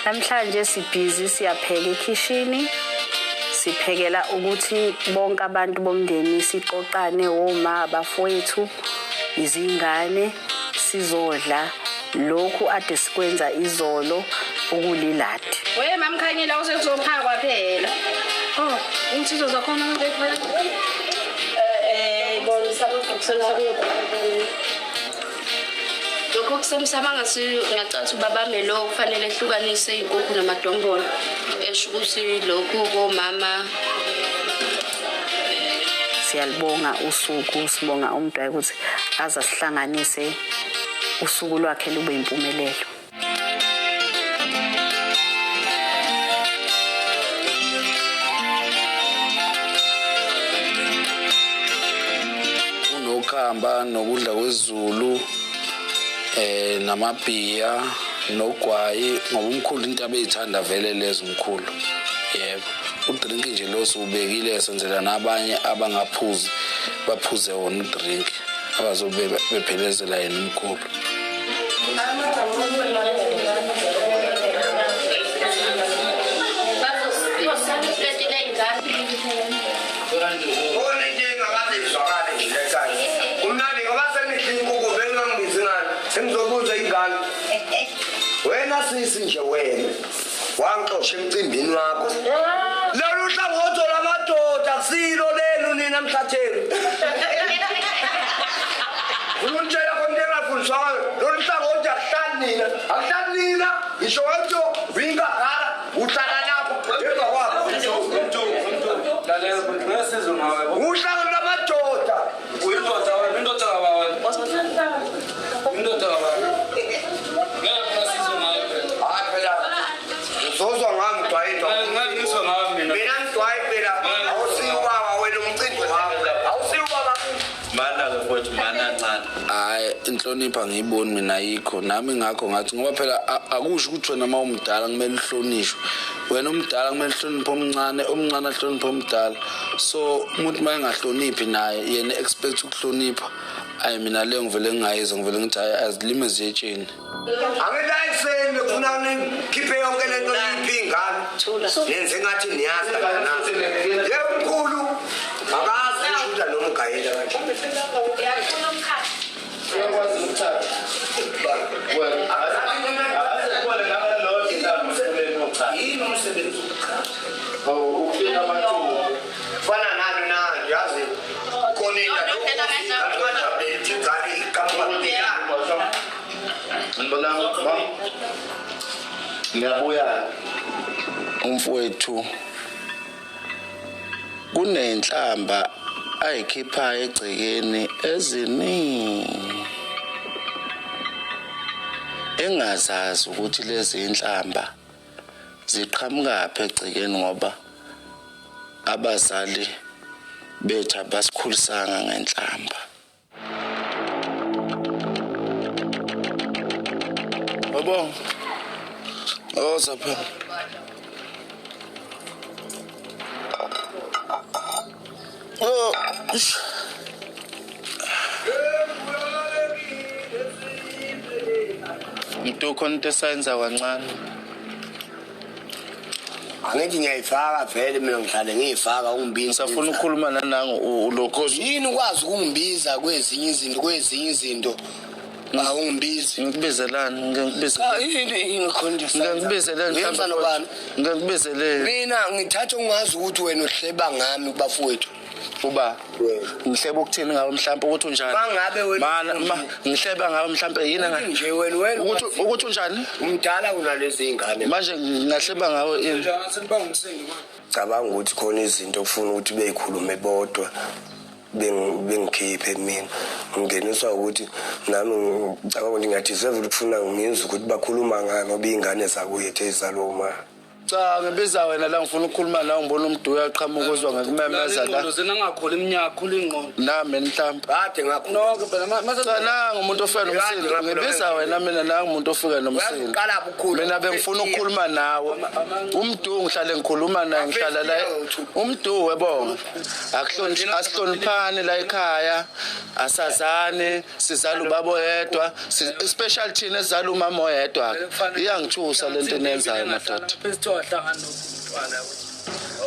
Namhlanje sibhizi siyapheka ekhishini, siphekela ukuthi bonke abantu bomndeni siqoqane, woma, abafowethu, izingane, sizodla lokhu ade sikwenza izolo ukuliladi. We mamkhanyela usekuzophakwa phela. Oh, insizwa zakhona manje phela. Eh, bona Lokho kusemsama ngasi ngiyacela ukuthi babambe lo kufanele ehlukanise iy'nkukhu namadombolo esho ukuthi lokhu komama. Siyalibonga usuku, sibonga uMdwayi ukuthi aze asihlanganise usuku lwakhe lube impumelelo. Kunokhamba nokudla kwesiZulu namabhiya nogwayi, ngoba umkhulu into abeyithanda vele lezo umkhulu. Yebo, udrink nje lo siwubekile senzela nabanye abangaphuzi baphuze wona udrink, abazobe bephelezela yena umkhulu. Khona into engakaze izwakale nje la ekhaya. Kumnandi ngoba sengidla inkukhu bengingangibizi ngani. Sengizobuza ingane. Wena sisi nje wena. Wangixosha emcimbini wakho. Lolu hlangothi lamadoda akusilo lenu nina mhlatheni. Ufuna ukutshela khona into engafundiswanga lolu hlangothi akuhlali nina. Akuhlali nina ngisho wathi winkangala uhlala lapho emva kwakho. Uhlanga lwamadoda. Uyindoda wena, indoda kababa wena. Indoda kababa. Ngeke phela sizwe ngayo phela. Hayi phela uzozwa ngami mdwayidwa. Ngeke ngizwe ngayo mina. Mina mdwayi phela awusiyo ubaba wena umcimbi wakho. Awusiyo ubaba. Mana-ke mfowethu, mana ncane. Hhayi, inhlonipho angiyiboni mina ayikho. Nami ngakho ngathi ngoba phela akusho ukuthi wena uma umdala kumele uhlonishwe. Wena umdala kumele uhloniphe omncane, omncane ahloniphe omdala. So umuntu uma engahloniphi naye yena expect ukuhlonipha. Ayi mina leyo ngivele ngingayizwa, ngivele ngithi hhayi azilime ziyetsheni. Angithi ekuseni bekufuna nikhiphe yonke le nto niyiphe iy'ngane. Nenze ngathi niyazi kanti. Yebo mkhulu akazi ushuta noma ugayela kanje. Uyakwazi ukuthatha. Wena Akubone nakalodwa intambo emfuleni wokuchatha. Yini umsebenzi wokuchatha? ukufika amathuba. Fana nani nanje yazi khona into ngajabuleli ukuthi ingane ikampani Ngibona ba. Ngiyabuya. Umfowethu kunenhlamba ayikhiphayo egcekeni eziningi engazazi ukuthi lezi inhlamba ziqhamukaphi egcekeni ngoba abazali bethu abasikhulisanga ngenhlamba. Yabo. Woza phela. Oh. ish. Mntu khona into esayenza kancane. Angithi ngiyayifaka vele mina ngihlale ngiyifaka ungibiza. Ngisafuna ukukhuluma nanangu ulokhozi. Yini ukwazi ukungibiza kwezinye izinto kwezinye izinto awungibizi. Ngikubizelani? Ngikubizelani? Cha yini ingikhondisa. Ngikubizelani? Ngenza nobani? Ngikubizeleni? Mina ngithatha ungazi ukuthi wena uhleba ngami kubafowethu. Uba Wena. ngihleba ukuthini ngawe mhlawumbe ukuthi unjani? Mangabe wena Mana ma ngihleba ngawe mhlawumbe yini nga nje wena wena ukuthi unjani? Umdala kunalezi ingane. Manje ngingahleba ngawe yini? Cabanga ukuthi khona izinto okufuna ukuthi beyikhulume bodwa bengikhiphe mina. Ngingeniswa ukuthi nami ngicabanga ukuthi ngiyadeserve ukufuna ngizwe ukuthi bakhuluma ngani ngoba iy'ngane zakuyethu ezizalwa uma. Cha, ngibiza wena la, ngifuna ukukhuluma nawe, ngibona uMdu uyaqhamuka uzwa ngokumemeza la. Ingqondo zinangakhuli iminyaka, khula ingqondo. Nami mhlawumbe. Kade ngakhula. Nonke phela mase Cha, nangu umuntu ofika nomsindo. Ngibiza wena mina, nangu umuntu ofika nomsindo. Uyaziqala bukhulu. Mina bengifuna ukukhuluma nawe. Umdu ngihlale ngikhuluma naye, ngihlala la. Umdu webonga. Akuhloniphi, asihloniphani la ekhaya. Asazani, sizala ubaba oyedwa, especially thina esizala umama oyedwa. Iyangithusa lento eniyenzayo madoda. Bese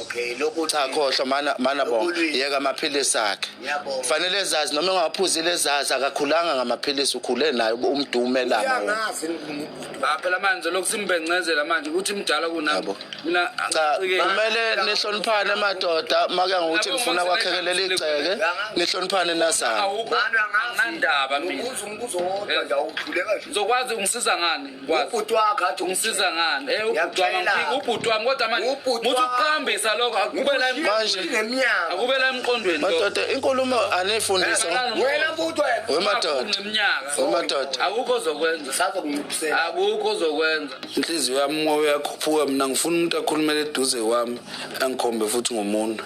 Okay, lokhu Cha, khohlwa mana mana bonga. Lokulwini. Yeka amaphilisi akhe. Ngiyabonga. Fanele ezazi noma engawaphuzile ezazi, akakhulanga ngamaphilisi, ukhule naye umdu umelama. Uyangazi ngibhuti. Ah, phela manje lokhu simbencezela manje ukuthi mdala kunami. Yabo. Mina Cha, angicikeki. kumele nihloniphane madoda, make ngokuthi ngifuna kwakhekelela igceke, nihloniphane nasana. Awukho Mani uyangazi. anginandaba mina. Ngibuza umbuzo wodwa nje awudluleka nje. Ngizokwazi ungisiza ngani? Ngikwazi. Ubhuti wakho athi Ungisiza ngani? Eh, ubhuti wami Ngiyakutshela. angifiki, ubhuti wami kodwa manje Ubhuti muthi wami. ukuqhambisa lokho akube la Manje. Neminyaka. akube la emqondweni lokho. Madoda, inkulumo aniyifundise. Wena mfuthu wena. We madoda. Neminyaka. We madoda. Akukho ozokwenza. Sazokunciphisela. Akukho ozokwenza. Inhliziyo yami umoya uyakhuphuka, mina ngifuna umuntu akhulumele eduze kwami angikhombe futhi ngomuntu.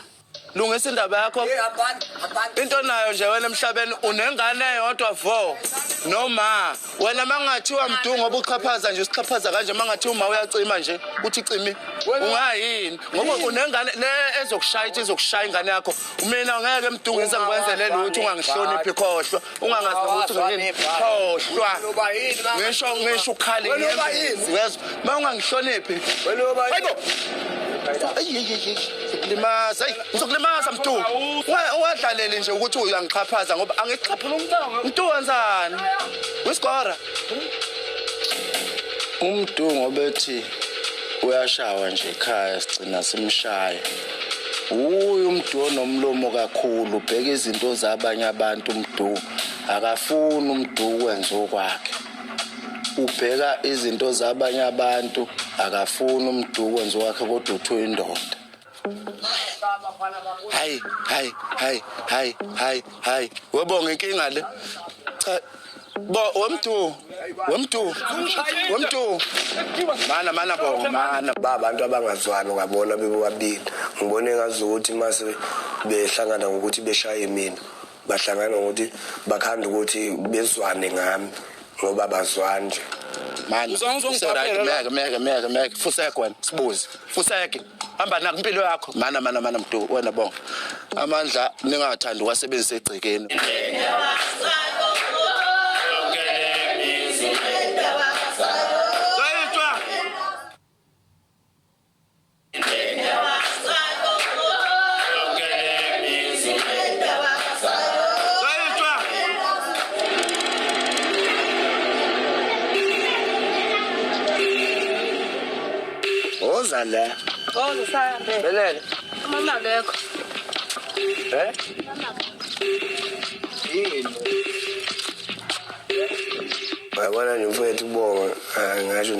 Lungisa indaba yakho. Hey abantu, abantu. Into nayo nje wena emhlabeni unengane eyodwa vo noma wena mangathiwa Mdu ngoba uchaphaza nje, usixhaphaza kanje, mangathiwa uma uyacima nje uthi cimi ungayini ngoba unengane le ezokushaya, ithi izokushaya ingane yakho. Mina ngeke Mdu ngize ngikwenzele lutho, ungangihloniphi, khohlwa, ungangazi nokuthi ngiyini, khohlwa. Wena yini? Ngisho ngisho ukhale Wena uba yini? uyezwa, ma ungangihloniphi. Wena uba yini? Hayibo. Ayi ayi ayi, ngizokulimaza, ayi ngizokulimaza Mdu. Ungadlaleli nje ukuthi uyangixhaphaza ngoba angikuxhapha. Mdu wenzani? Wisigora. Umdu ngoba ethi uyashawa nje ekhaya, sigcina simshaya. Uyu uMdu onomlomo kakhulu, ubheka izinto zabanye abantu. Umdu akafuni uMdu ukwenza okwakhe. Ubheka izinto zabanye abantu, akafuni uMdu ukwenza okwakhe, kodwa uthi uyindoda. Hayi hayi hayi hayi hayi hayi, webonga inkinga le. Cha bo, wemdu wemdu wemdu, mana mana bonga mana. Ba abantu abangazwani ungabona bebobabili. Ngibone ngazukuthi mase behlangana ngokuthi beshaye mina. Bahlangana ngokuthi bakhanda ukuthi bezwane ngami ngoba bazwani nje. Mana. Uzongiphaphela la. Meke meke meke meke, fuseke wena, sibuze fuseke, hamba nak impilo yakho. Mana mana mana Mdu, wena bonga amandla ningathandi ukwasebenzisa egcekeni. Sayitwa. Sayitwa. Woza la. Ozo sahambe. Belele. Mama akekho. Eh? Yini? Uyabona nje mfowethu ubonga, ngasho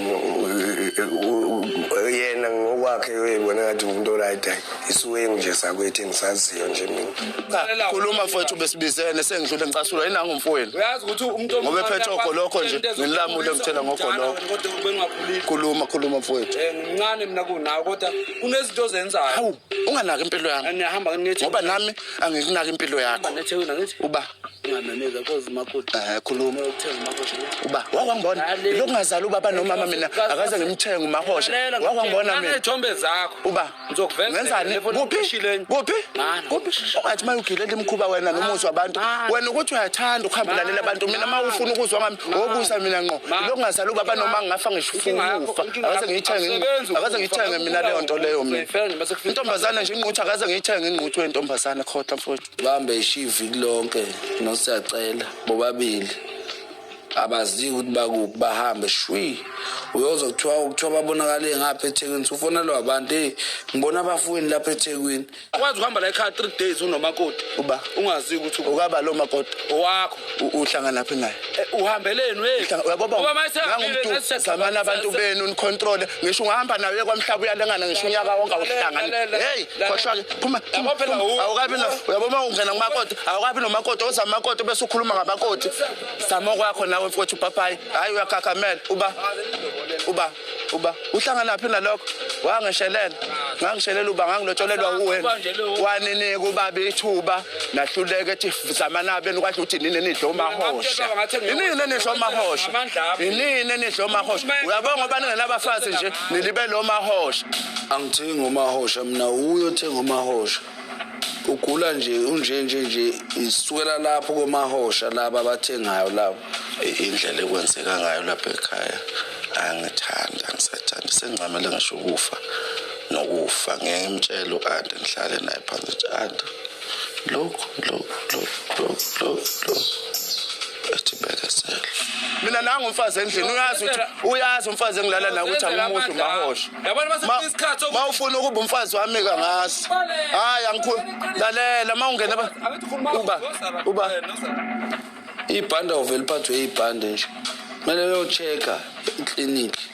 yena ngokwakhe uyibona ngathi umuntu oright, hayi isuke nje sakwethu engisaziyo nje mina. Cha, khuluma mfowethu, besibizene sengidlule ngicasulwa yinangu mfowenu. Uyazi ukuthi umuntu Ngoba ephethe ogolokho nje, ngilamule ngithela ngogolokho. Kodwa bengakhulile. Khuluma khuluma mfowethu. Eh, ngincane mina kunawe kodwa kunezinto ozenzayo. Hawu, unganaki impilo yami. Niyahamba nithi Ngoba nami angikunaki impilo yakho. nethekwini angithi Uba ungamemeza cause makoti. Khuluma. Ukuthenga umakoti. Uba wakwangibona Lalela. lokungazali ubaba nomama, mina akaze ngimthenge umahosha, wakwangibona mina. Nethombe zakho. Uba Ngizokuvezela. ngenzani? Le phone Kuphi? ishile. Kuphi? Mana. Kuphi? Ungathi uma ugilela imikhuba wena nomuzwa abantu. Mana. Wena ukuthi uyathanda ukuhamba ulalela abantu, mina uma ufuna ukuzwa ngami wobusa mina ngqo. Mana. Lokungazali ubaba noma ngingafa ngisho Inkinga yakho- ukufa, inkinga akaze yakho ngiyithenge, akusebenzi akaze ukufa. ngiyithenge mina leyo nto leyo mina. Uzoyifela nje mase kufika- Intombazane nje ingquthu, akaze ngiyithenge ingquthu yentombazane, khohlwa mfowethu. Bambe ishivi kulonke nosiyacela bobabili, abaziyo ukuthi bakuphi, bahambe shwi, uyozwa kuthiwa babonakale ngapha eThekwini, ufonelwa abantu, hey ngibona abafowenu lapha eThekwini. Ukwazi ukuhamba la ekhaya 3 days unomakoti. Uba Ungazi ukuthi ukaba lo makoti owakho. Uhlangana phi naye? Uhambeleni we? Uyabona Ngoba mayisehambile nangumuntu, zamani abantu benu nicontrole, ngisho ungahamba naye kwamhlaba uyalengana, ngisho unyaka wonke awuhlangani. Hey, khohlwa ke, phuma phuma, Yabo phela phuma. Awukabi na, uyabona uma ungena kumakoti awukabi nomakoti, oza makoti bese ukhuluma ngamakoti. Zama okwakho nawe mfowethu, papayi. Hayi, uyagagamela uba uba. Uba uhlanganaphi nalokho? Wangishelela. Ngangishelela uba ngangilotsholelwa uwena. Waninika ubaba ithuba nahluleka ethi zamana benu kwahle uthi nini nidla omahosha. Inini nidla omahosha. Inini nidla omahosha. Uyabonga ngoba ningenabafazi nje nilibe lo mahosha. Angithengi omahosha mina, uye othenga omahosha. Ugula nje unje nje nje isukela lapho komahosha laba abathengayo labo. Indlela ekwenzeka ngayo lapha ekhaya angithandi, angisathandi, sengincamele ngisho ukufa nokufa. Ngeke ngimtshele u-anti, ngihlale naye phansi ukuthi anti lokhu lokhu lokhu lokhu lokhu lokhu, ethi bekezela. Mina nangu umfazi endlini, uyazi ukuthi uyazi umfazi engilala naye ukuthi angimuhle umahosha. Yabona mase Ma- isikhathi sokuthi- ma ufuna ukuba umfazi wami kangazi. Hayi angikhulu, lalela ma ungena uba uba Ibhande awuvele uphathwe ibhande nje, kumele uyo-check-a eklinikhi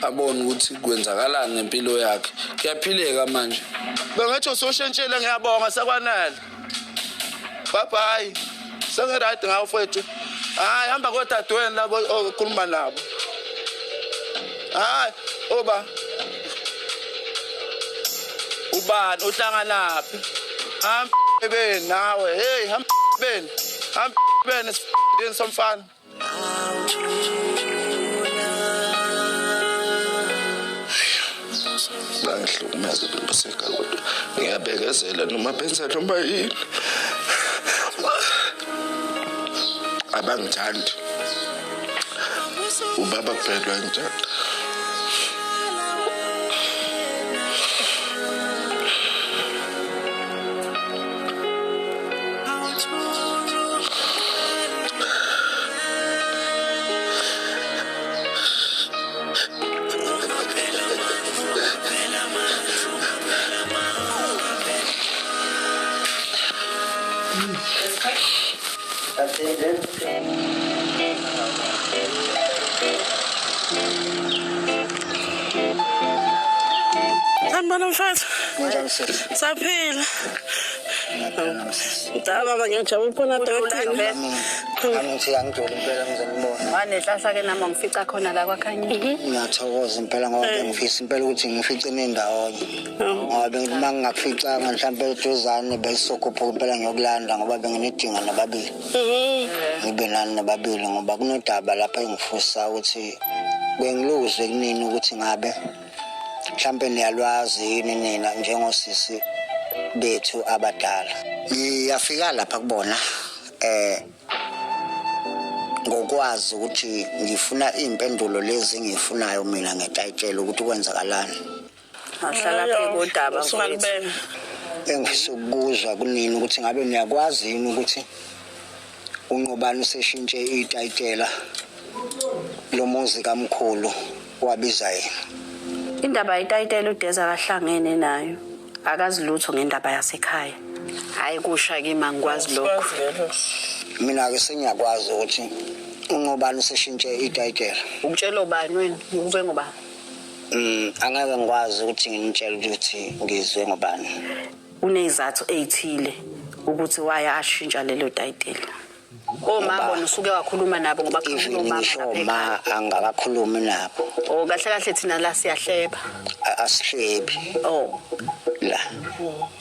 abone ukuthi kwenzakalani ngempilo yakhe. Kuyaphileka manje. Bengithi usushintshile, ngiyabonga, sekwanele. Bye bye, sengiright ngawo mfowethu. Hayi, hamba kodadewenu labo okhuluma nabo. Hayi uba ubani uhlanganaphi? Hamba beni nawe, hey, hamba beni, hamba beni esifundeni somfana. Bangihlukumeza abantu basekhaya, kodwa ngiyabekezela noma benza noma yini. Abangithandi, ubaba kuphela wangithanda. Sanibona mfethu. Ninjani sisi? Saphila. Mdala baba, ngiyajabula ukubona dokotela. Nami ngithi angijole impela ngize ngibone. Wanehlahla-ke nami wangifica khona la kwakhanya. Ngiyathokoza impela ngoba bengifisa impela ukuthi ngifice nindawonye. Ngoba bengithi uma ngingakuficanga mhlampe eduzane besizokhuphuka impela ngiyokulanda, ngoba benginidinga nababili. Ngibe nani nababili ngoba kunodaba lapha engifisa ukuthi bengiluzwe kunini ukuthi ngabe mhlampe niyalwazi yini nina njengosisi bethu abadala. Ngiyafika lapha kubona ngokwazi ukuthi ngifuna iy'mpendulo lezi engiyifunayo mina ngetayitshela ukuthi kwenzakalani. Ahlala phi kodaba Usuka mfethu? kubeka. Engifisa ukukuzwa kunini ukuthi ngabe niyakwazi yini ukuthi uNqobani useshintshe itayitela lomuzi kamkhulu wabiza yena. Indaba yetayitela uDeza akahlangene nayo. Akazi lutho ngendaba yasekhaya. Hhayi kusha kimi, angikwazi lokho. Mina-ke sengiyakwazi ukuthi uNqobani useshintshe itayitela. Ukutshela ubani wena? Ukuzwe ngobani? Angeke ngikwazi ukuthi nginitshele ukuthi ngizwe ngobani. Unezizathu ey'thile ukuthi waya ashintsha lelo tayitela. Oma Ngoba- bona usuke wakhuluma nabo ngoba Even kukhuluma omama ngisho lapha ma ekhaya. angakakhulumi nabo. Oh, kahle kahle thina la siyahleba. Asihlebi. Oh. La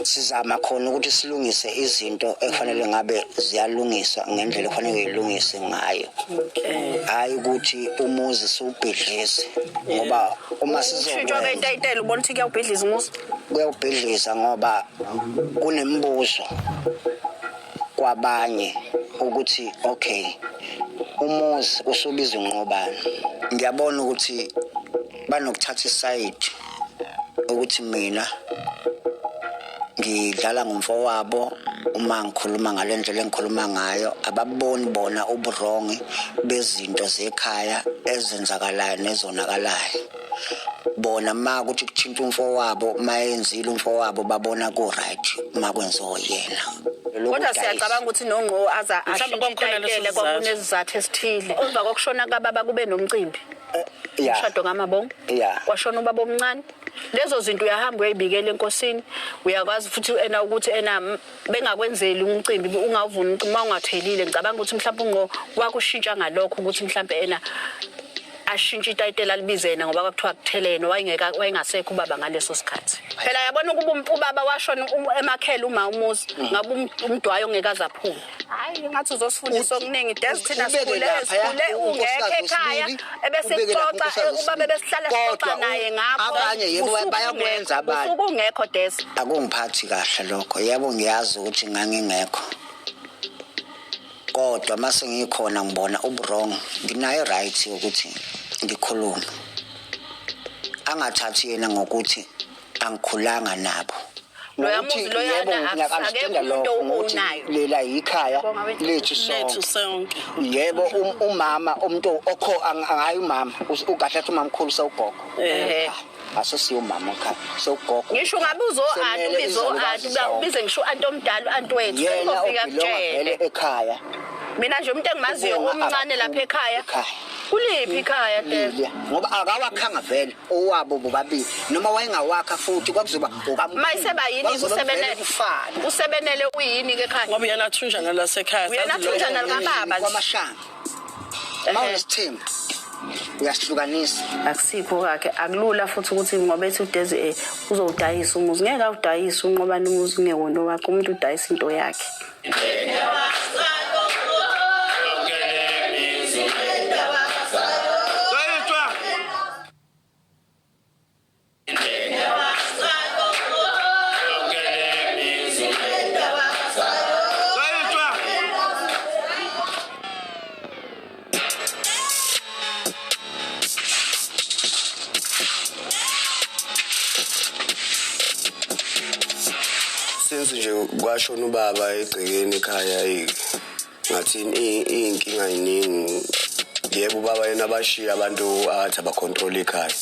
sizama khona ukuthi silungise izinto ekufanele ngabe ziyalungiswa ngendlela ekufanele zilungise ngayo. Hayi ukuthi umuzi siwubhidlize, ngoba uma Ushintshwa sizokwenza kwetayitela ubona ukuthi kuyawubhidliza umuzi? Kuyawubhidliza ngoba kunemibuzo kwabanye ukuthi okay, umuzi usubiza uNqobani. Ngiyabona ukuthi banokuthatha isayidi ukuthi mina ngidlala ngomfowabo uma ngikhuluma ngale ndlela engikhuluma ngayo. Ababoni bona uburongi bezinto zekhaya ezenzakalayo nezonakalayo. Bona ma kuthi kuthinta umfowabo, ma yenzile umfowabo babona ku-right, ma kwenziwa yena. Kodwa siyacabanga ukuthi noNgqo aza Mhlawumbe kwakukhona leso ashintshe sizathu. kwakunezizathu esithile. Emva kokushona kababa kube nomcimbi. Umshado kaMabongo. Kwashona ubaba omncane. Lezo zinto uyahamba uyayibikela enkosini. Uyakwazi futhi ena ukuthi ena bengakwenzeli umcimbi, ungawuvuni umcimbi uma ungathelile. Ngicabanga ukuthi mhlawumbe uNgqo wakushintsha ngalokho ukuthi mhlawumbe ena Ashintshe itayitela alibize yena ngoba kwakuthiwa kuthelene wayengeka wayengasekho ubaba ngaleso sikhathi. Phela yabona ukuba ubaba washona emakhela uma umuzi ngabe umdwayo ongeke aze aphume. Hayi ngathi uzosifundisa okuningi Des thina Ubeke sikhule laphaya sikhule ungekho unkosikazi ekhaya wesibili, ebese ubeke lapha sixoxa unkosikazi ubaba wesibili. besihlala sixoxa Kodwa naye ngakho. abanye yebo Usuke bayakwenza ungekho, abanye. Usuke ungekho Des. Akungiphathi kahle lokho. Yebo ngiyazi ukuthi ngangingekho. Kodwa mase ngikhona ngibona ubu-wrong, nginayo right yokuthi ngikhulume. Angathathi yena ngokuthi angikhulanga nabo. Loya Ngokuthi muzi loyana yebo, akekho ngiya-understanda umuntu lokho, ngokuthi owunayo. lela yikhaya lethu Lethu sonke. sonke. Yebo umama umuntu okho angayi umama ukahle athi umamkhulu sewugogo. Eh. Asesiyo umama ekhaya sewugogo. Ngisho ungabe uzo-anti Semele ubize o-anti izalukazi zonke. ubize ngisho u-anti omdala u-anti wethu Yena uzofika obhilonga vele kutshele. ekhaya. Mina nje umuntu engimaziyo Ubonga omncane lapha ekhaya. Ekhaya. Kuliphi ikhaya Des? Liya. Ngoba akawakhanga vele owabo bobabili noma wayengawakha futhi kwakuzoba okamkhulu. Mayiseba yini Kwakuzobe vele usebenele? kufana. Usebenele uyini ke ekhaya? Ngoba uyena thunjana lasekhaya. Uyena sazi lokho. thunjana likababa nje. Kwamashanga. Uma unesithembu uyasihlukanisa. Akusikho kakhe akulula futhi ukuthi ngoba ethi uDezi uzowudayisa umuzi ngeke awudayise unqobani umuzi ungewona wakhe umuntu udayisa into yakhe. Since nje kwashona ubaba egcekeni ekhaya ngathi iy'nkinga yiningi. Yebo ubaba yena bashiya abantu athi abakhontrole ekhaya.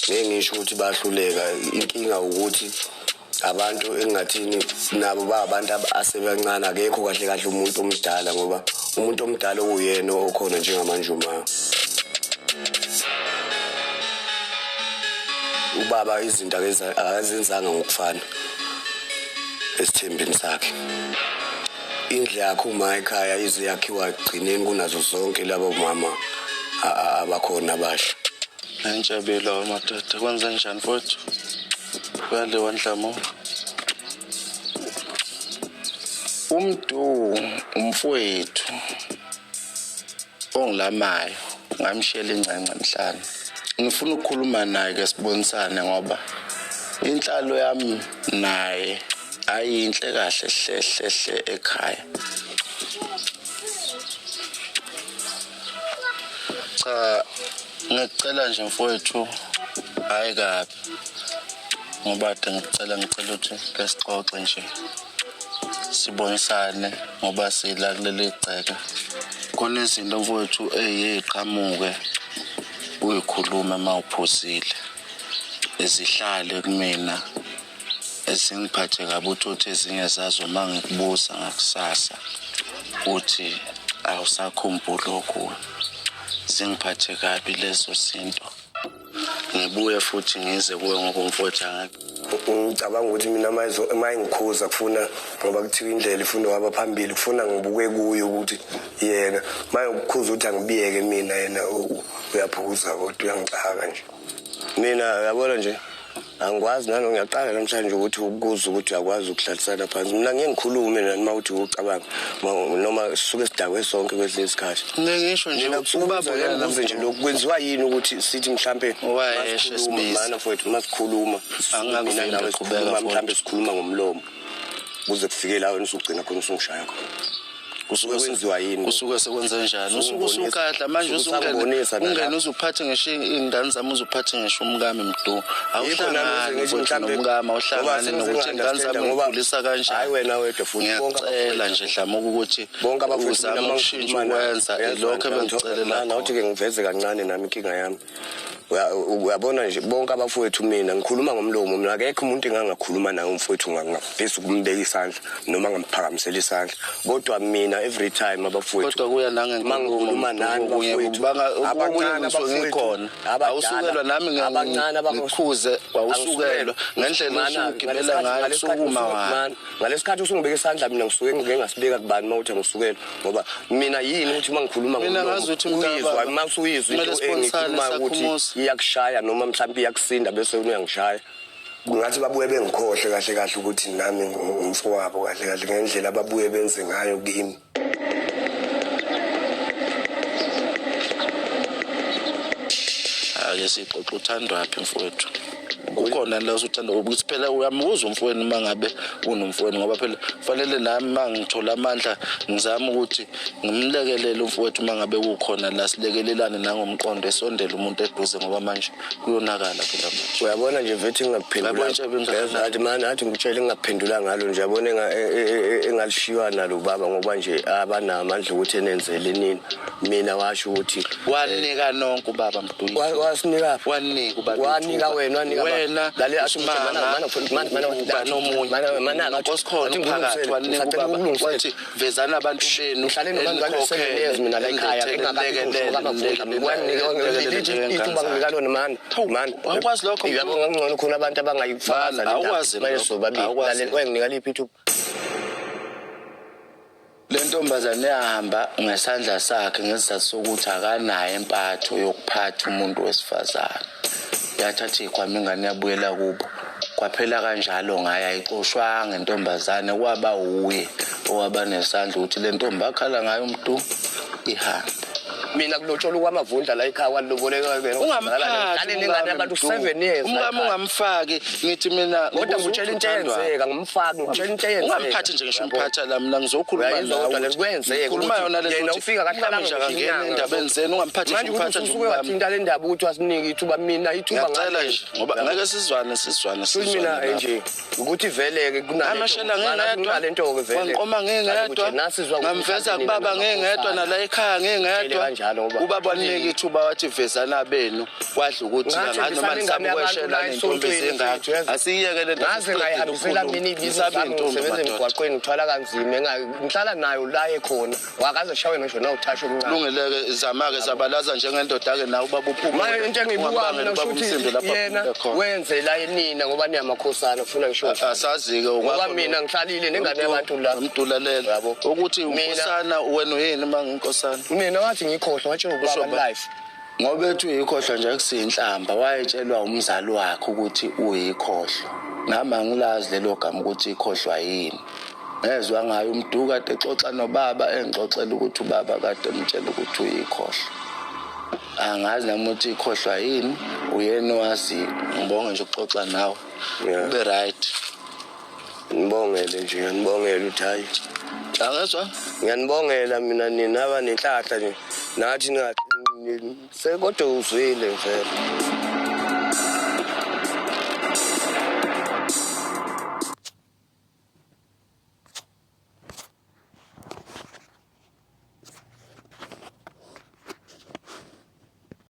Ngeke ngisho ukuthi bayahluleka, inkinga ukuthi abantu engingathini nabo ba abantu asebancane akekho kahle kahle umuntu omdala ngoba umuntu omdala okuyena okhona njengamanje uma ubaba izinto akazenzanga ngokufana esithembeni sakhe. Indlu yakhe uma ekhaya ize yakhiwa ekugcineni kunazo zonke labo mama abakhona abasha. Nentshebelo madoda kwenze njani mfowethu? Kuyaliwa Nhlamo. Umdu umfowethu ongilamayo ngamshiyela ingcengce emhlane. Ngifuna ukukhuluma naye ke sibonisane ngoba inhlalo yami naye ayinhle kahle hle hle hle ekhaya. Cha ngicela nje mfowethu hayi kabi ngoba ade ngicela ukuthi ke sixoxe nje sibonisane ngoba sila kuleli gceke. Khona izinto mfowethu eziqhamuke uyikhuluma mawuphuzile ezihlale kumina ezingiphathe kabi uthi ezinye zazo mangikubuza ngakusasa uthi awusakhumbuli okuwe. Zingiphathe kabi lezo zinto. Ngibuye futhi ngize kuwe ngoba umfowethu Ngicabanga ukuthi mina mayengikhuza kufuna ngoba kuthiwa indlela ifuna uhamba phambili kufuna ngibuke kuye ukuthi yena mayengikhuza ukuthi angibiyeke mina yena uyaphuza kodwa uyangixaka nje. Mina uyabona nje angikwazi nalo ngiyaqala namhlanje ukuthi ukuza ukuthi uyakwazi ukuhlalisana phansi. Mina ngeke ngikhulume nani uma uthi ucabanga noma sisuke sidakwe sonke kwesinye isikhathi. Ngisho nje Mina kusuke ubaba kwenziwa yena nje lokhu kwenziwa yini ukuthi sithi mhlambe Wayeshe masikhuluma, sibisi. mana mfowethu masikhuluma Angakuvimbi mina nawe qhubeka, sikhuluma, mfowethu. mhlambe sikhuluma ngomlomo kuze kufike la wena usugcina khona usungishaya khona. Kusuke kwenziwa yini? Kusuke sekwenze njani? Usuke Usungibonisa. usukadla manje Usuke usangibonisa ungene nalapha. uzuphathe ngisho iy'ngane zami uzuphathe ngisho umkami Mdu. Yikho nami Awuhlangani ngithi mfowethu mhlambe nomkami ngoba awuhlangani nokuthi iy'ngane zami ngoba ngikhulisa kanjani. Hayi wena wedwa futhi bonke Ngiyacela abafowethu. nje Dlamuka ukuthi Bonke abafowethu uzame mina ukushintsha mangikhuluma ukwenza nawe, ilokho uyezwa, ebengikucelela Mana, khona. uthi ke ngiveze kancane nami inkinga yami. Uyabona nje bonke abafowethu, mina ngikhuluma ngomlomo, mina akekho umuntu engangakhuluma naye umfowethu ngingafisa ukumbeka isandla noma ngamphakamisela isandla, kodwa mina every time abafowethu, Kodwa kuya mangikhuluma nani bafowethu, okunye ngisuke ngikhona, awusukelwa nami abancane ngikhuze, wawusukelwa ngendlela osugibela ngayo sukuma wani. Ngalesikhathi usungibeka isandla, mina ngisuke ngike ngasibeka kubani uma uthi angisukelwa? Ngoba mina yini ukuthi uma ngikhuluma Mina ngomlomo, ngazi ukuthi uyizwa mntaka uma usuyizwa kumele into sibonisane, engikhulumayo ukuthi Sakhumuzi. iyakushaya noma mhlawumbe iyakusinda bese uyangishaya. Ngathi babuye bengikhohle kahle kahle ukuthi nami ngumfowabo kahle kahle, ngendlela ababuye benze ngayo kimi. Ake sixoxe, uthandwaphi mfowethu? Ukhona la usuthanda ukuthi phela uyamuzwa umfowenu uma ngabe unomfowenu, ngoba phela kufanele nami uma ngithola amandla ngizame ukuthi ngimlekelele umfowethu uma ngabe kukhona la, silekelelane nangomqondo, esondele umuntu eduze, ngoba manje kuyonakala phela manje. Uyabona nje vethi Uyabona nje ngingakuphendula, athi mani, athi ngikutshele ngingakuphendula ngalo nje, yabona engalishiywa nalo baba, ngoba nje abanamandla ukuthi enenzele nini. Mina washo ukuthi Wanika nonke ubaba, Mduyi. Wasinika. Wanika ubaba Wanika ithuba. wena, wanika baba. Wena Lalela, uSimanga, mana, nomunye mana, noNkosikhona phakathi, wanika ubaba wathi vezana abantu benu. Ngihlale nobantu 7 years mina la ekhaya, ithuba nginika lona mani mani. Awukwazi lokho. Yabo, ngangcono khona abantu abangayifakaza Man, awukwazi manje lokho. sobabili. Awukwazi. Lalela, wayenginika liphi ithuba? Le ntombazane yahamba ngesandla sakhe ngesizathu sokuthi akanayo impatho yokuphatha umuntu wesifazane. Yathatha iy'khwama ingane yabuyela kubo, kwaphela kanjalo ngayo, ayixoshwanga intombazane. Kwaba wuye owaba nesandla ukuthi le ntombi akhala ngayo umuntu ihambe. Mina kulotshola kwamavundla la ekhaya, kwaloboleka. Ungamphathi nengane abantu 7 years. Umkami ungamfaki, ngithi mina Kodwa ngikutshela into eyenzeka, ngimfaki, ngikutshela into eyenzeka. Ungamphathi nje ngisho umphatha la, mina ngizokhuluma. Uyayizwa kodwa le kwenzeka Khuluma ukuthi yona le. Yena ufika kahlala Nje akangena endabeni zenu, ungamphathi nje Manje ukuthi umphatha nje usuke umkami. wathinta le ndaba ukuthi wasinike ithuba, mina ithuba Ngiyacela nje ngoba ngeke sizwane, sizwane. Futhi mina Sizwane. nje ukuthi vele-ke Amashela ngingedwa, kunale nto-ke vele. Wangiqoma ngingedwa, ngamveza kubaba ngingedwa, nala ekhaya ngingedwa. Kanjalo ngoba- Ubaba wanika ithuba wathi vezana benu, kwadla ukuthi Ngathi ngathi noma ngihambisana ingane nisaba yabantu ukweshela la ney'ntombi esontweni, ezingaka. mfethu, yazi. Asiyeke le nto. Ngaze ngayihambisela mina ibizo Ngisabe zami, iy'ntombi, ngisebenza madoda. emgwaqweni, ngithwala kanzima, ngihlala nayo la ekhona, wakaze shawe ngisho nawuthasha omncane. Lungile-ke, zama-ke, zabalaza njengendoda-ke nawe ubaba uphumule. Manje into engiyibuka Ungambangeli mina ubaba kusho umsindo ukuthi lapha yena aphumule khona. wenzela nina ngoba niyamakhosana, ufuna ngisho Asazi-ke. Ngoba mina ngihlalile nengane yabantu la. Mdulalela Yabo. ukuthi Mina- unkosana wena uyini uma nginkosana? Mina wathi ngikhohlwa, watshela Usho ubaba ba- life. Ngoba ethi uyikhohlwa nje, akusiyinhlamba, wayetshelwa umzali wakhe ukuthi uyikhohlwa. Nami angilazi lelo gama ukuthi ikhohlwa yini, ngezwa ngayo umdu kade exoxa nobaba, engixoxela ukuthi ubaba kade emtshela ukuthi uyikhohlwa. Angazi nami ukuthi ikhohlwa yini, uyena owaziyo. Ngibonge nje ukuxoxa nawe. Yeah. Ube right. Ngibongele nje, ngiyanibongela ukuthi hayi. Angezwa. Ngiyanibongela mina, nina aba nenhlahla nje nathi ningathi sekodwa uzwile vele.